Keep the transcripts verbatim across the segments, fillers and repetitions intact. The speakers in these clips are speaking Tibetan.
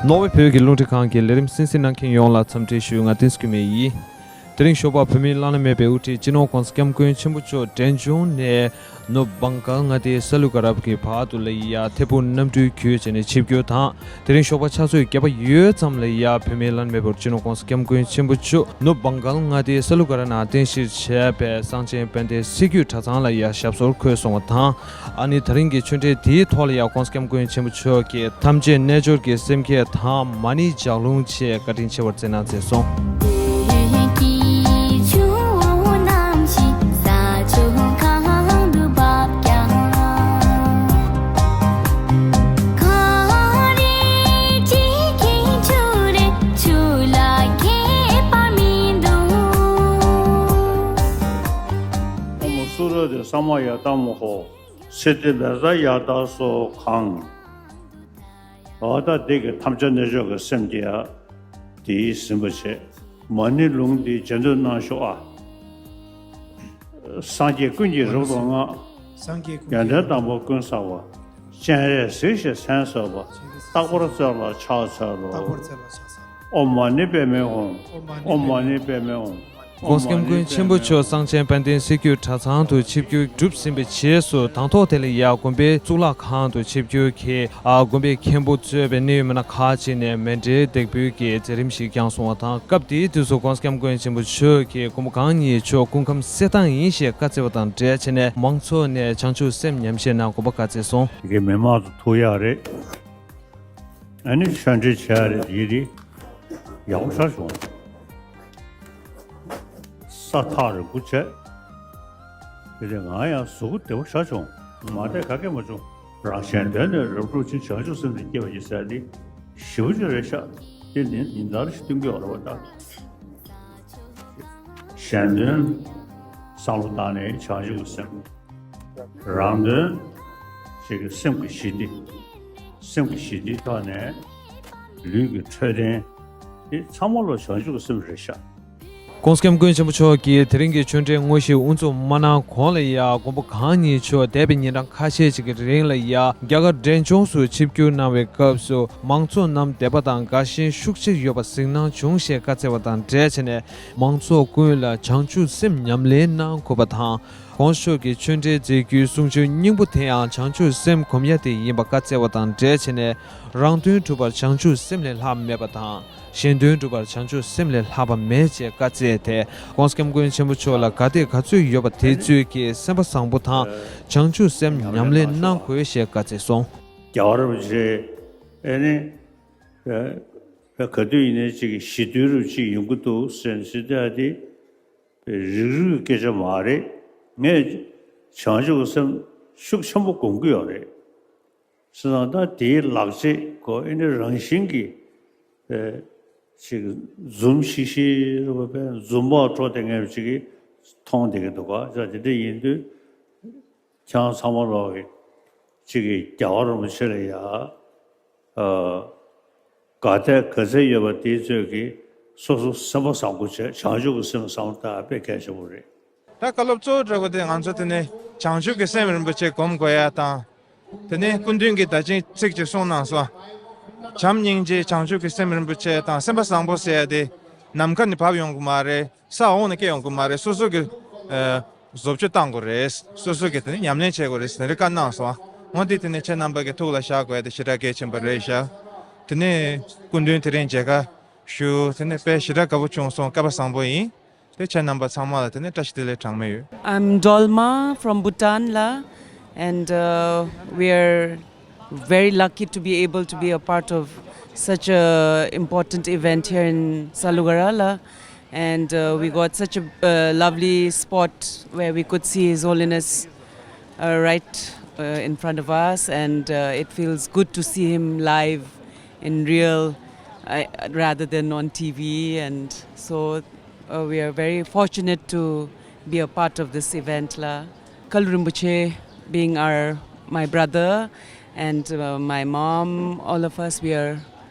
ནོར་ཝེ་བོད་ཀྱི་རླུང་འཕྲིན་ཁང་གི་ལས་རིམ་གསན་གཟིགས་གནང་མཁན་ཡོངས་ལ་འཚམས་འདྲི་ཞུ། ང་བསྟན་འཛིན་སྐྱིད་མེད་ཡིན། དེ་རིང་ཞོགས་པ་བོད་མིའི་བླ་ན་མེད་པའི་དབུ་ཁྲིད་སྤྱི་ནོར་༸གོང་ས་༸སྐྱབས་མགོན་ཆེན་པོ་མཆོག་འབྲས་ལྗོངས་ནས་ནུབ་བྷང་གལ་མངའ་སྡེའི་ས་ལུ་ག་རབ་ཀྱི་བར་དུ་ལ་ཡ་ཐད་འཕུར་གནམ་གྲུའི་བརྒྱུད་བྱས་ནས་ཆིབས་བསྒྱུར་དང་། དེ་རིང་ཞོགས་པ་ཕྱག་ཚོད་བརྒྱད་པ་ཡོལ་ཙམ་ལ་ཡ་བོད་མིའི་བླ་ན་མེད་པ་སྤྱི་ནོར་༸གོང་ས་༸སྐྱབས་མགོན་ཆེན་པོ་མཆོག་ནུབ་བྷང་གལ་མངའ་སྡེའི་ས་ལུ་ག་ར་ནང་རྟེན་གཞིར་བྱས་པའི་གསང་ཆེན་དཔལ་ལྡན་གཟིགས་རྒྱུད་གྲྭ་ཚང་ལ་ཡ་ཞབས་སོར་འཁོད་སོང་བ་དང་། ཨ་ནི་ད་རིང་གི་ཆོས་འབྲེལ་དེའི་ཐོག་ལ་ཡང་༸གོང་ས་༸སྐྱབས་མགོན་ཆེན་པོ་མཆོག་གིས་ཐམས་ཅད་རྣལ་འབྱོར་གྱི་སེམས་བསྐྱེད་དང་མ་ཎི་ལྗགས་ལུང་བཅས་བཀའ་དྲིན་ཆེ་བར་བསྩལ་གནང་མཛད་སོང་། ཨོཾ་སུ་ར་དེ་ས་མ་ཡ་ཏ་མ་ཧོ། སི་ཏི་བེ་ས་ཡ་ཏ་སོ་གང་། འོ་ད་འདི་གི་ཐམས་ཅད་རྣལ་འབྱོར་གྱི་སེམས་ཀྱིས་ཡ་དེའི་ཟིན་པ་བྱེད། མ་ཎི་ལུང་འདི་རྗེས་ཟློས་གནང་ཤོག་ཨ། སངས་རྒྱས་ཀུན་གྱི་རབ་ཏུ་བསྔགས། སངས་རྒྱས་ཀུན་གྱི། ཡོན་ཏན་དང་པོ་ཀུན་བསགས་པ། སྤྱན་རས་གཟིགས་ཞེས་མཚན་གསོལ་བ། རྟག་པར་རྩོལ་ལ་ཕྱག་འཚལ་ལོ། རྟག་པར་རྩོལ་ལ་ཕྱག་འཚལ་ལོ། ཨོཾ་མ་ཎི་པདྨེ་ཧཱུྃ། ཨོཾ་མ་ཎི་པདྨེ་ཧཱུྃ། ཨོཾ་མ་ཎི་པདྨེ་ཧཱུྃ། ༸གོང་ས་༸སྐྱབས་མགོན་ཆེན་པོ་མཆོག་གསང་ཆེན་དཔལ་ལྡན་གཟིགས་རྒྱུད་གྲྭ་ཚང་དུ་ཆིབས་བསྒྱུར་གྲུབ་ཟིན་པའི་རྗེས་སུ་དང་ཐོག་དེ་ལ་ཡ་དགོན་པའི་གཙུག་ལག་ཁང་དུ་ཆིབས་བསྒྱུར་གྱིས་ཨ་དགོན་པའི་མཁན་པོ་གཙོས་པའི་གནད་ཡོད་མི་སྣ་ཁག་ཅིག་ནས་མཎྜལ་འདེགས་འབུལ་གྱི་མཛད་རིམ་ཞིག་བསྐྱངས་སོང་བ་དང་། སྐབས་དེའི་དུས་སུ་༸གོང་ས་༸སྐྱབས་མགོན་ཆེན་པོ་མཆོག་གིས་མགོན་པོ་གང་ཉིད་མཆོག་སྐུ་ཁམས་གསལ་ཐང་ཡིན་ཞེས་བཀའ་སྩལ་བ་དང་འབྲེལ་བྱས་ནས་མང་ཚོགས་ནས་བྱང་ཆུབ་སེམས་ཉམས་བཞེས་གནང་དགོས་པ་བཀའ་སྩལ་སོང་། དེ་གའི་མི་མང་དུ་ཐུག་ཡག་རེད། ཨ་ནི་ཆོས་འབྲེལ་བྱས་རེད། ཡིད་དེ་ཡག་པོ་ཆགས་བྱུང་། ས་ཐག་རིང་པོ་བྱས། དེ་ནས་ང་ཡང་གཟུགས་པོ་བདེ་པོ་ཆགས་བྱུང་། མ་བསྡད་ག་གེ་མ་བྱུང་། རང་གཞན་དོན་ནི་རབ་བསྒྲུབ་ཅིང་བྱང་ཆུབ་སེམས་ལ་སྐྱེ་བ་ཡི་ཟེར་འདི་ཞེ་པོ་ཅིག་རེད་ཤག་དེ་ནི་ཉིན་ལྟར་ཞིག་སྟོན་གྱི་ཡོད་རེད་པ་ད། གཞན་དོན་བསམ་བློ་བཏང་ནས་བྱང་ཆུབ་ཀྱི་སེམས། རང་དོན་ཞིག་གི་སེམས་ཀྱི་ཞི་བདེ། སེམས་ཀྱི་ཞི་བདེའི་ཐོག་ནས་ལུས་ཀྱི་འཕྲོད་བསྟེན། དེ་ཚང་མ་ལ་བྱང་ཆུབ་ཀྱི་སེམས་རེད་ཤག ༸གོང་ས་༸སྐྱབས་མགོན་ཆེན་པོ་མཆོག་གིས་དེ་རིང་གི་ཆོས་འབྲེལ་དངོས་གཞི་དབུ་འཛུགས་མ་གནང་གོང་ལ་ཡ་མགོན་པོ་གང་ཉིད་མཆོག་འདས་པའི་ཉིན་གྲངས་ཁ་ཤས་ཤིག་གི་རིང་ལ་ཡ་རྒྱ་གར་འབྲས་ལྗོངས་སུ་ཆིབས་བསྒྱུར་གནང་བའི་སྐབས་སུ་མང་ཚོགས་རྣམས་དད་པ་དང་དགའ་ཞེན་ཤུགས་ཆེར་ཡོད་པ་གཟིགས་སྣང་བྱུང་ཞེས་བཀའ་སྩལ་བ་དང་འབྲེལ་བྱས་ནས་མང་ཚོགས་ཀུན་ལ་བྱང་ཆུབ་སེམས་ཉམས་ལེན་གནང་དགོས་པ་དང་། ༸གོང་ས་མཆོག་གིས་ཆོས་འབྲེལ་མཛད་རྒྱུའི་གསུང་ཆོས་སྙིང་པོ་དེའང་བྱང་ཆུབ་སེམས་སྒོམ་ཡ་དེ་ཡིན་པ་བཀའ་སྩལ་བ་དང་འབྲེལ་བྱས་ནས། རང་དོན་སྒྲུབ་པར་བྱང་ཆུབ་སེམས་ལས་ལྷག་མེད་པ་དང་། གཞན་དོན་སྒྲུབ་པར་བྱང་ཆུབ་སེམས་ལས་ལྷག་པ་མེད་ཅེས་བཀའ་སྩལ་ཏེ། ༸གོང་ས་༸སྐྱབས་མགོན་ཆེན་པོ་མཆོག་ལ་ག་དེ་ག་ཚོད་ཡོད་པ་དེ་ཚོད་ཀྱིས་སེམས་པ་བཟང་པོ་དང་བྱང་ཆུབ་སེམས་ཉམས་ལེན་གནང་དགོས་ཞེས་བཀའ་སྩལ་སོང་། རྒྱལ་བ་རིན་པོ་ཆེ་ཨེ་ནི་ག་དུས་ཡིན་ནའི་ཅིག་ཞི་དུལ་རུ་ཅིག་ཡོང་གི་འདུག་ཟེར་ཟེར་ཏེ་ཨ་དེ་རིགས་རུས་སྐད་ཆ་མ་རེད། ངས་བྱང་ཆུབ་ཀྱི་སེམས་ཤུགས་ཆེན་པོ་སྒོམ་གྱི་ཡོད་རེད། སོང་ཙང་ད་དེའི་ལག་རྗེས་ཀོ་ཨེ་ནི་རང་བཞིན་གྱིས་ཨེ་ཅིག་འཛུམ་ཤིག་ཤིག་རེད་པ། དཔེ་འཛུམ་བག་འཕྲོ་དེ་ངས་ཅིག་གིས་མཐོང་བསྡད་ཀྱི་འདུག་ག་ཅག་དེ་འདྲ་ཡིན་དུས་ཁྱེད་ཚང་མ་ལོག་གི་ཅིག་གིས་རྒྱལ་བ་རིན་པོ་ཆེ་ལ་ཡ་ཨ་ག་ཐད་ག་ཚད་ཡོད་པ་དེའི་ཚོད་ཀྱིས་སོ་སོ་སེམས་པ་བཟང་པོ་བྱས། བྱང་ཆུབ་ཀྱི་སེམས་བཟང་པོ་ད་དཔེ་གལ་ཆེན་པོ་རེད། ད་བཀའ་སློབ་གཙོ་བོ་འདྲ་པོ་དེ་ང་ཚོ་དེ་ནས་བྱང་ཆུབ་ཀྱི་སེམས་རིན་པོ་ཆེ་སྒོམ་དགོས་ཡ་དང་། དེ་ནས་སྐུ་མདུན་གྱིས་ད་ཅིག་ཚིག་ཅིག་གསུངས་གནང་སོང་། བྱམས་སྙིང་རྗེ་བྱང་ཆུབ་ཀྱི་སེམས་རིན་པོ་ཆེ་དང་སེམས་པ་བཟང་པོ་ཟེར་ཡ་དེ་ནམ་མཁའ་ནས་བབས་ཡོང་གི་མ་རེད། ས་འོག་ནས་སྐྱེ་ཡོང་གི་མ་རེད། སོ་སོ་གི་ཨ་བཟོ་བཅོས་བཏང་དགོས་རེད། སོ་སོ་གི་དེ་ནས་ཉམས་ལེན་བྱེད་དགོས་རེད་ཟེར་ནས་བཀའ་གནང་སོང་། འོ་འདི་དེ་ནས་ཁྱེད་རྣམ་པ་གི་ཐུགས་ལ་བཞག་དགོས་ཡ་དེ་ཞེ་དྲག་གལ་ཆེན་པོ་རེད་ཤག་དེ་ནས་སྐུ་མདུན་དེ་རིང་མཇལ་ཁ་ཞུ། དེ་ནས་དཔེ་ཞེ་དྲག་དགའ་པོ་བྱུང་སོང་། སྐལ་པ་བཟང་པོ་ཡིན། དེ་ཁྱེད་རྣམ་པ་ཚང་མ་ལ་དེ་ནས་བཀྲ་ཤིས་བདེ་ལེགས་གྲངས་མེད་ཡོད། I'm Dolma from Bhutan la, and uh, we are very lucky to be able to be a part of such a important event here in Salugara la, and uh, we got such a uh, lovely spot where we could see His Holiness uh, right uh, in front of us, and uh, it feels good to see him live in real uh, rather than on T V, and so uh, we are very fortunate to be a part of this event la. Kalu Rinpoche being our my brother and uh, my mom, all of us, we are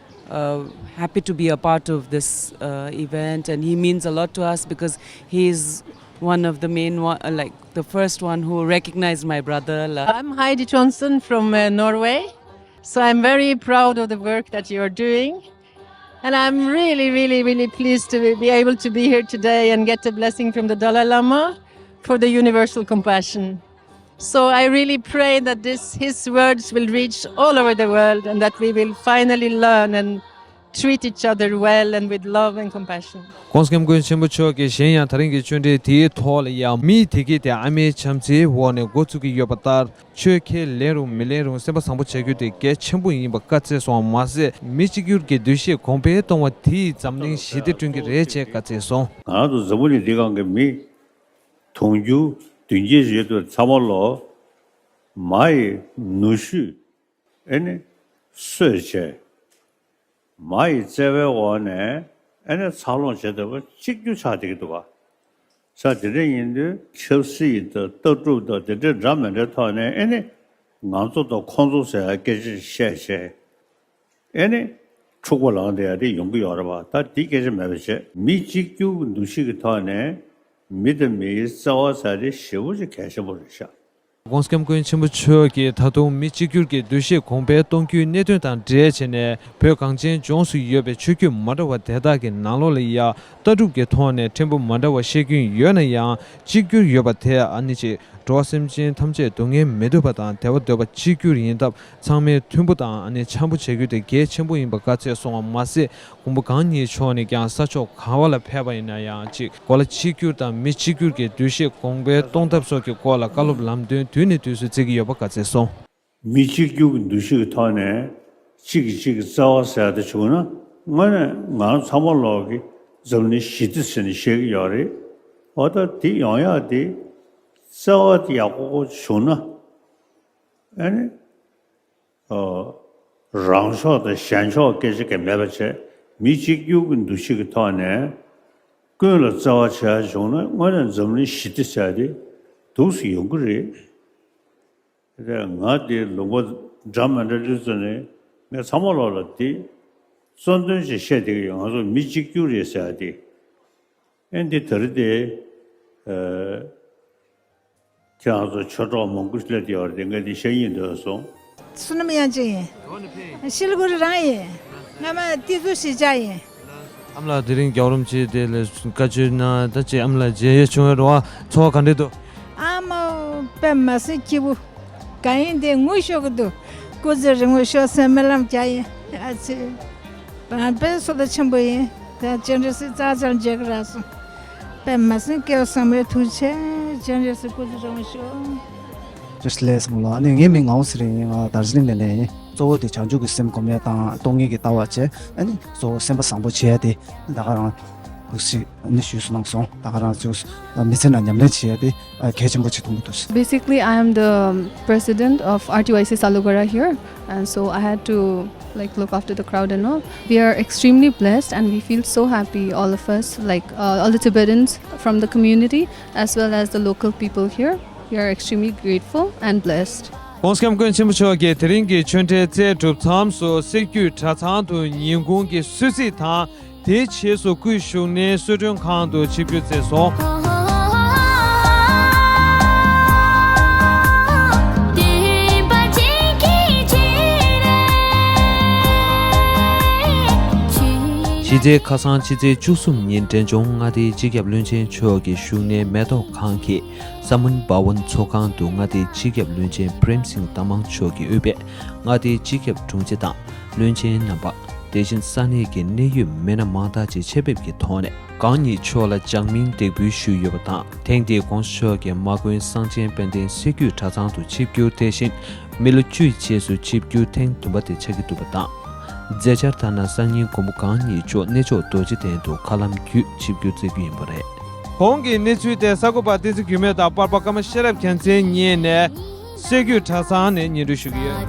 uh, happy to be a part of this uh, event, and he means a lot to us because he is one of the main one, uh, like the first one who recognized my brother la. I'm Heidi Johnson from uh, Norway. So I'm very proud of the work that you are doing. And I'm really, really, really pleased to be able to be here today and get a blessing from the Dalai Lama for the universal compassion. So I really pray that this, his words will reach all over the world and that we will finally learn and treat each other well and with love and compassion. ༸གོང་ས་༸སྐྱབས་མགོན་ཆེན་པོ་མཆོག་གིས་གཞན་ཡང་ད་རིང་གི་ཆོས་འབྲེལ་དེའི་ཐོག་ལ་ཡང་མིའི་བདེ་སྐྱིད་དེ་ཨ་མའི་བྱམས་བརྩེའི་འོག་ནས་འགོ་ཚུགས་ཀྱི་ཡོད་པ་ལྟར། ཆོས་ཁས་ལེན་རུང་མི་ལེན་རུང་སེམས་པ་བཟང་པོ་བྱ་རྒྱུ་དེ་གལ་ཆེན་པོ་ཡིན་པ་བཀའ་སྩལ་སོང་བ་མ་ཟད། མི་གཅིག་གྱུར་གྱི་འདུ་ཤེས་གོང་འཕེལ་གཏོང་བ་དེས་འཛམ་གླིང་ཞི་བདེ་བསྐྲུན་གྱི་རེད་ཅེས་བཀའ་སྩལ་སོང་། ང་རང་ཚོ་འཛམ་བུ་གླིང་འདི་སྒང་གི་མི་དུང་ཕྱུར་བདུན་བརྒྱད་ཅིག་ཡོད་དུས་ཚང་མ་ལོ་མ་ཡི་ནུ་ཞོས་ཨེ་ནི་གསོས་བྱས། མ་ཡི་བརྩེ་བའི་འོག་ནས་ཨེ་ནས་འཚར་ལོངས་བྱེད་ཐུབ་པ་གཅིག་གྱུར་ཆགས་བསྡད་ཀྱི་འདུག་ག་ས་དེ་འདྲ་ཡིན་དུས་ཆབ་སྲིད་དང་ལྟ་གྲུབ་དང་དེ་འདྲའི་འདྲ་མི་འདྲའི་ཐོག་ནས་ཨེ་ནས་ང་ཚོ་དང་ཁོང་ཚོ་ཟེར་ཡ་སྐད་ཆ་བཤད་བྱས་ཨེ་ནས་འཁྲུག་པ་ལངས་བསྡད་ཡ་དེ་ཡོང་གི་ཡོད་རེད་པ། ད་དེ་སྐད་ཆ་མེད་པ་བྱས་མི་གཅིག་གྱུར་གྱི་འདུ་ཤེས་ཀྱི་ཐོག་ནས་མི་དང་མིའི་བརྩེ་བ་ཟེར་ཡ་དེ་ཞེ་པོ་ཅིག་གལ་ཆེན་པོ་རེད་ཤག ༸གོང་ས་༸སྐྱབས་མགོན་ཆེན་པོ་མཆོག་གིས་ད་དུང་མི་གཅིག་གྱུར་གྱི་འདུ་ཤེས་གོང་འཕེལ་གཏོང་རྒྱུའི་གནད་དོན་དང་འབྲེལ་བྱས་ནས། བོད་གངས་ཅན་ལྗོངས་སུ་ཡོད་པའི་ཆོས་བརྒྱུད་མ་འདྲ་བ་དེ་དག་གི་ནང་ལོགས་ལ་ཡང་ལྟ་གྲུབ་ཀྱི་ཐོག་ནས་ཕྲན་བུ་མ་འདྲ་བ་བཤད་རྒྱུན་ཡོད་ན་ཡང་། གཅིག་གྱུར་ཡོད་པ་དེ་ཨ་ནི་ཅིག་འགྲོ་བ་སེམས་ཅན་ཐམས་ཅད་སྡུག་བསྔལ་མི་འདོད་པ་དང་བདེ་བ་འདོད་པ་གཅིག་གྱུར་ཡིན་སྟབས། ཚང་མས་མཐུན་པོ་དང་ཨ་ནི་འཆམ་པོ་བྱེད་རྒྱུ་དེ་གལ་ཆེན་པོ་ཡིན་པ་བཀའ་སྩལ་སོང་བ་མ་ཟད། མགོན་པོ་གང་ཉིད་མཆོག་ནས་ཀྱང་ས་ཕྱོགས་ག་བ་ལ་ཕེབས་པ་ཡིན་ན་ཡང་གཅིག་གོ་ལ་གཅིག་གྱུར་དང་མི་གཅིག་གྱུར་གྱི་འདུ་ཤེས་གོང་འཕེལ་གཏོང་ཐབས་སོགས་ཀྱི་སྐོར་ལ་བཀའ་སློབ་ལམ་སྟོན་དུས་ནས་དུས་སུ་བསྩལ་གྱི་ཡོད་པ་བཀའ་སྩལ་སོང་། མི་གཅིག་གྱུར་གྱི་འདུ་ཤེས་ཀྱི་ཐོག་ནས་གཅིག་གིས་གཅིག་གི་བརྩེ་བ་ཟེར་དེ་བྱུང་ན་དངོས་གནས་ང་རང་ཚང་མ་ལོག་གི་འཛམ་གླིང་ཞི་བདེ་ཟེར་ནས་བཤད་ཀྱི་ཡོད་རེད། འོ་ད་དེ་ཡོང་ཡག་དེ་བརྩེ་བ་དེ་ཡག་པོ་བྱུང་ན་ཨ་ནི། རང་ཕྱོགས་དང་གཞན་ཕྱོགས་སྐད་ཆ་གང་མེད་པ་བྱས་མི་གཅིག་གྱུར་གྱི་འདུ་ཤེས་ཀྱི་ཐོག་ནས་ཀུན་ལ་བརྩེ་བ་བྱས་བྱུང་ན་དངོས་གནས་འཛམ་གླིང་ཞི་བདེ་ཟེར་དེ་འདུག་སེ་ཡོང་གི་རེད། དེ་ང་དེ་ལུང་པ་འདྲ་མི་འདྲ་ལུས་ཙམ་ནས་ངས་ཚང་མ་ལོག་ལ་དེ་གཙོ་འདོན་ཅིག་བཤད་བསྡད་ཀྱི་ཡོད། ང་ཚོ་མི་གཅིག་གྱུར་རེད་ཟེར་དེ། ཨེ་འདི་ད་རེས་དེ། ཨ། ཁྱེད་རང་ཚོ་ཆོས་གྲོགས་མང་པོ་སླེབས་ཡོད་རེད་དེ་ངས་འདི་བཤད་སྙིང་འདོད་སོང་། བསོད་ནམས་དབྱངས་ཅན་ཡིན། ཤི་ལི་གུ་རི་རང་ཡིན། སྔ་མ་ཏི་ཛུ་གཞིས་ཆགས་ཡིན། ཨ་མ་ལགས་དེ་རིང་རྒྱལ་བ་རིན་པོ་ཆེ་དེ་ལ་བཀའ་ཆོས་གནང་ད་ཅེས་ཨ་མ་ལགས་མཇལ་ཡས་བྱུང་བའི་རེ་བ་ཚོར་བ་ག་འདྲས་འདུག་ཨ་མ་དཔེ་མ་སྲིད་སྐྱིད་པོ། གང་ཡིན་དེ་ངུ་ཤོར་གི་འདུག་སྐུ་ཚེ་རིང་པོ་ཤོག་ཟེར་སྨོན་ལམ་རྒྱག་ཡིན། ཨ་ཙི། དཔེ་བསོད་བདེ་ཆེན་པོ་ཡིན། ད་སྤྱན་རས་གཟིགས་རྩ་རྩར་མཇལ་གི་རག་སོང་། དཔེ་མ་སྲིད་སྐལ་བ་བཟང་པོའི་ཐུགས་རྗེ་ཆེ། སྤྱན་རས་གཟིགས་སྐུ་ཚེ་རིང་པོ་ཤོག་ཅོ་ལེ་སོང་ལ་ནི་ངའི་མིང་ངའོ་ཟེར་ཡིན། ང་དར་ཇི་ལིང་ནས་ལེན་ཡིན། གཙོ་བོ་དེ་བྱང་ཆུབ་ཀྱི་སེམས་སྒོམ་ཡས་དང་སྟོང་ཉིད་ཀྱི་ལྟ་བ་བྱས་ཨ་ནི་གཙོ་བོ་སེམས་པ་བཟང་པོ་བྱས་ཏེ་ད་ག་རང་གུས་ནི་ཞུས་སུ་གནང་སོང་། ད་ག་རང་ཚོས་མི་ཚེ་ནང་ཉམས་ལེན་བྱེད་ཡ་དེ་གལ་ཆེན་པོ་ཆེ་མཐོང་གི་འདུག Basically, I am the president of R T Y C Salugora here, and so I had to, like, look after the crowd and all. We are extremely blessed, and we feel so happy, all of us, like, uh, all the Tibetans from the community, as well as the local people here. We are extremely grateful and blessed. ༸གོང་ས་༸སྐྱབས་མགོན་ཆེན་པོ་མཆོག་གིས་དེ་རིང་གི་ཆོས་འབྲེལ་སྩལ་གྲུབ་མཚམས་སུ་གསེར་གྱི་གྲྭ་ཚང་དུ་ཉིན་གུང་གི་གསོལ་ཚིགས་དང་། དེའི་རྗེས་སུ་སྐུའི་བཞུགས་གནས་གསོལ་མགྲོན་ཁང་དུ་ཆིབས་བསྒྱུར་མཛད་སོང་། གཞིས་རྩེ་ཁ་སང་ཕྱི་ཚེས་བཅུ་གསུམ་ཉིན་འབྲས་ལྗོངས་མངའ་སྡེའི་སྤྱི་ཁྱབ་བློན་ཆེན་མཆོག་གི་བཞུགས་གནས་མེ་ཏོག་ཁང་གི་ས་མུན་བྷ་ཝན་ཚོགས་ཁང་དུ་མངའ་སྡེའི་སྤྱི་ཁྱབ་བློན་ཆེན་པྲེམ་སིང་ཏ་མང་མཆོག་གིས་དབུས་པའི་མངའ་སྡེའི་སྤྱི་ཁྱབ་དྲུང་ཆེ་དང་བློན་ཆེན་རྣམ་པ། དེ་བཞིན་ས་གནས་ཀྱི་གནད་ཡོད་མི་སྣ་མང་དག་ཅིག་ཆེད་ཕེབས་ཀྱི་ཐོག་ནས་གང་ཉིད་མཆོག་ལ་ལྗགས་སྨོན་འདེགས་འབུལ་ཞུས་ཡོད་པ་དང་། ཐེངས་འདིའི་༸གོང་ས་མཆོག་གིས་མ་དགོན་གསང་ཆེན་དཔལ་ལྡན་གསེར་གྱི་གྲྭ་ཚང་དུ་ཆིབས་བསྒྱུར་དེ་བཞིན་མི་ལོ་བཅུའི་རྗེས་སུ་ཆིབས་བསྒྱུར་ཐེངས་བདུན་པ་དེ་ཆགས་ཀྱི་འདུག་པ་དང་། མཛད་འཆར་ལྟར་ན་སང་ཉིན་མགོན་པོ་གང་ཉིད་མཆོག་གནས་མཆོག་རྡོ་རྗེ་གདན་དུ་མཁའ་ལམ་བརྒྱུད་ཆིབས་བསྒྱུར་མཛད་རྒྱུ་ཡིན་པ་རེད། གོང་གི་གནས་ཚུལ་དེ་གསར་འགོད་པ་བསྟན་འཛིན་འགྱུར་མེད་དང་པར་པ་ཀརྨ་ཤེས་རབ་རྒྱལ་མཚན་གཉིས་ནས་གསེར་གྱི་གྲྭ་ཚང་ནས་སྙན་སྒྲོན་ཞུ་གི་ཡོད།